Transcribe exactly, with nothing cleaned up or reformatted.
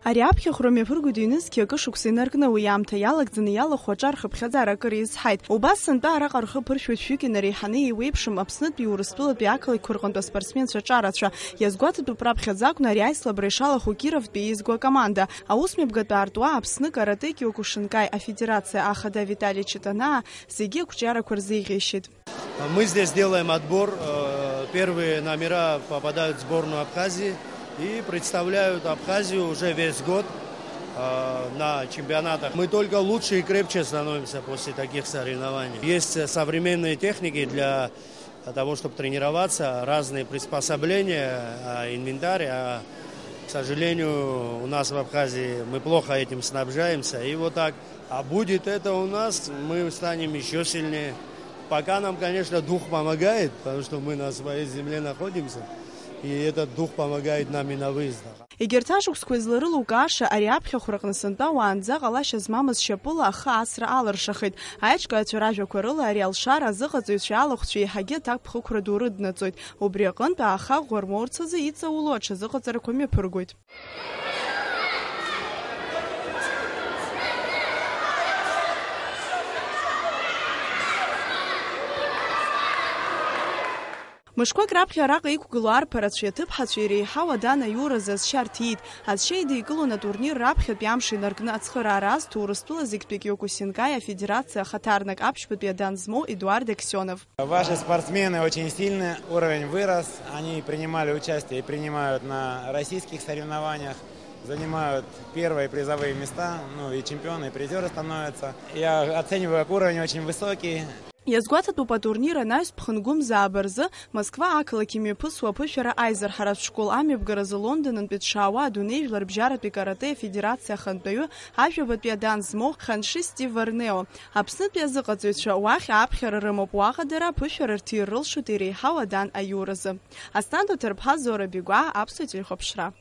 Ари аԥхьахәра мҩаԥыргоит ҩнызқьи акы шықәса инаркны, уи аамҭа иалагӡаны иалахәу аҿар хыԥхьаӡарак акыр изҳаит. Убас сынтәа араҟа рхы ԥыршәоит шәҩык инареиҳаны еиуеиԥшым Аԥснытәи Урыстәылатәи ақалақьқәа рҟынтә аспортсменцәа ҿарацәа. Иазгәаҭатәуп раԥхьаӡа акәны ари аизлабра ишалахәу Кировтәи еизго акоманда. Аусмҩаԥгатә аартуа Аԥсны каратэ киокушинкаи афедерациа ахада Витали Читанаа зегьы ақәҿиарақәа рзеиӷьеишьеит. Мы здесь делаем отбор. Э, первые номера попадают в сборную Абхазии и представляют Абхазию уже весь год э, на чемпионатах. Мы только лучше и крепче становимся после таких соревнований. Есть э, современные техники для того, чтобы тренироваться, разные приспособления, а, инвентарь. А, к сожалению, у нас в Абхазии мы плохо этим снабжаемся. И вот так. А будет это у нас, мы станем еще сильнее. Пока нам, конечно, дух помогает, потому что мы на своей земле находимся. И этот дух помогает нам и на выездах. Егьырҭ ашықәсқәа изларылукааша ари аԥхьахәраҟны сынтәа уаанӡа ҟалашьа змамыз шьапыла ахы асра алыршахеит. Аиҿкааҩцәа ражәақәа рыла ари алшара азыҟаҵаҩцәа алахәцәа еиҳагьы аҭакԥхықәра ду рыднаҵоит. Убри аҟынтә аахаӷәӷәа рмоурц азы иҵаулоу аҽазыҟаҵарақәа мҩаԥыргоит. Мышқәак раԥхьа араҟа иқәгылоу арԥарацәеи аҭыԥҳацәеи иреиҳау Адана аиуразы азшьа рҭиит. Азшьа идикылон атурнир раԥхьатәи амш инаркны ацхыраара азҭо Урыстәыла зегьтәи киокусинкаи афедерациа ахаҭарнак аԥшьбатәи адан змоу Эдуард Аксенов. Ваши спортсмены очень сильны, уровень вырос, они принимали участие и принимают на российских соревнованиях, занимают первые призовые места, ну и чемпионы, и призеры становятся. Я оцениваю, как уровень очень высокий. Иазгәаҭатәуп атурнир анаҩс ԥхынгәымзааба рзы Москва ақалақь имҩаԥысуа аԥышәара аизырҳаратә школ амҩаԥгаразы Лондонынтәи дшаауа адунеи жәлар бжьаратәи каратэ афедерациа ахантәаҩы ажәабатәи адан змоу Ханши Стив Варнео. Аԥснытәи азыҟаҵаҩцәа уахь ааԥхьара рымоуп, уаҟа дара аԥышәара рҭир рылшоит иреиҳау адан аиуразы. Асҭанда Ҭарԥҳа, Зора Бигәаа, Аԥсуа телехәаԥшра.